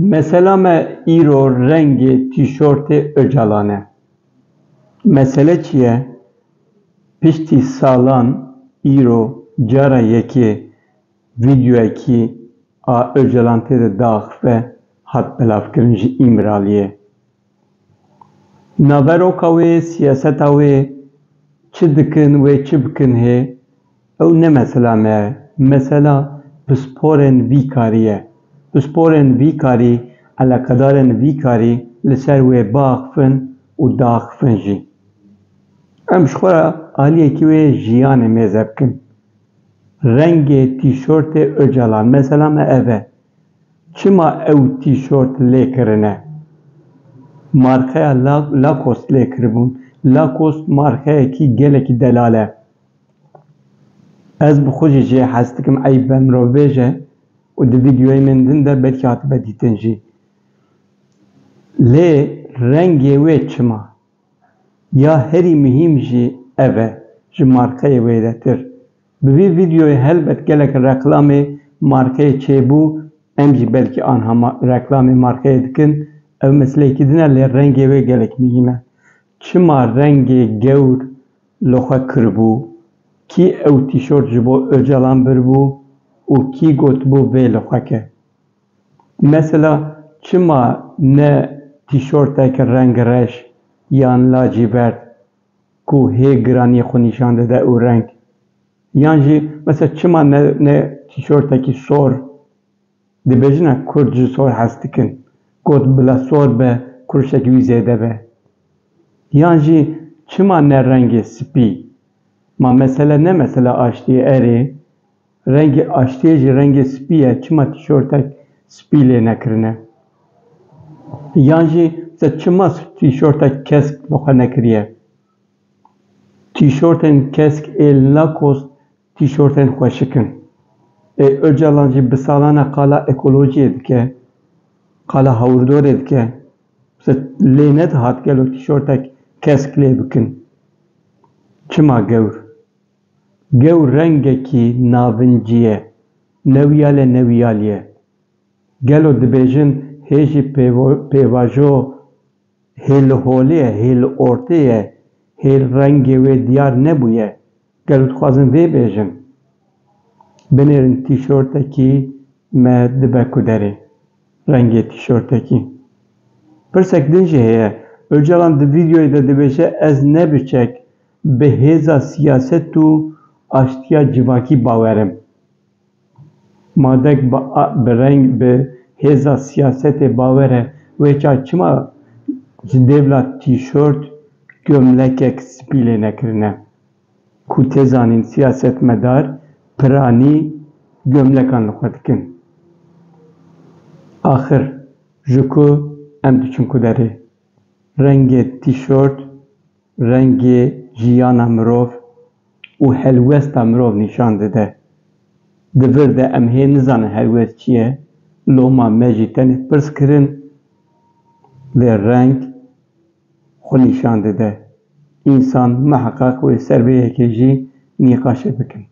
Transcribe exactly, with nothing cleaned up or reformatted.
Mesela me îro rengê tîşortê Ocalan e. Mesele çi ye? Piştî salan îro cara yekê vîdeoyekî a Ocalan tê de diaxive hat belavkirin ji Îmraliyê. Naveroka wê, siyaseta wê, çi dikin wê çi bikin hê, ew ne mesela me ye. Mesela pisporên vî karî ye. Pisporên vî karî, eleqedarên vî karî li ser wê biaxifin û diaxifin jî. Em ji xwe re aliyekî wê jiyanê mêze bikin. Rengê tîşortê Ocalan, mesela me ev e. Çima ew tîşort lê kirine? Markeya La-, Lacoste lê kiribûn. Lacoste markeyekî gelekî delal e. Ez bi xwe jî jê hez dikim, eyb be mirov bêje û di vîdeoyê min din de belkî hatibe dîtin jî. Lê rengê wê çima? Ya herî muhîm jî ev e, ji markeyê wêdetir. Bi vî vîdeoyê helbet gelek reklamê markeyê çêbû, em jî belkî anha ma-, reklamê markeyê dikin. Ev meseleyekî din e, lê rengê wê gelek muhîm e. Çima rengê gewr li xwe kiribû? Kî ew tîşort ji bo Ocalan biribû û kî gotibû vê li xwe ke? Mesela çima ne tîşortek rengreş yan lacivert ku hê giraniyê xwe nîşan dide û reng? Yan jî mesela çima ne, ne tîşortekî sor? Dibêjin e, Kurd ji sor hez dikin. Got bila sor be, kurşekî wî zêde be. Yan jî çima ne rengê spî? Ma mesele ne mesela aştiyê erê, rengê aştiyê jî rengê spî ye, çima tîşortek spî lê nekirine? Yan jî se çima tîşortek kesk bi xwe nekiriye? Tîşortên kesk ê Lacoste tîşortên xweşik in. Ê Ocalan jî bi salan e qala ekolojiyê dike, qala hawirdorê dike. Se lê nedihat gelo tîşortek kesk lê bikin? Çima gewr? Gewr rengekî navincî ye, newiyalê newiyalî ye. Gelo dibêjin hê jî pêvo-, pêvajo hê li holê ye, hê li ortê ye, hê rengê wê diyar nebûye? Gelo dixwazin vê bêjin? Binêrin tîşortekî me dibe ku derê. Rengê tîşortekî. Pirsek din jî heye. Ocalan di vîdeoyê de dibêje, ez ne biçek bi hêza siyaset û aştiya civakî bawer im. Madek bi a-, bi reng, bi hêza siyasetê bawer e, wê çax çima ji dêvla tîşort gömlekek spî lê nekirine? Ku tê zanîn siyasetmedar piranî gömlekan li xwe dikin. Axir ji ku em diçin ku derê? Rengê tîşort rengê jiyana mirov û helwesta mirov nîşan dide. Di vir de em hê nizanin helwest çi ye, loma me jî tenê pirs kirin, lê reng xwe nîşan dide. Însan miheqeq wê ser vê yekê jî nîqaşê bikin.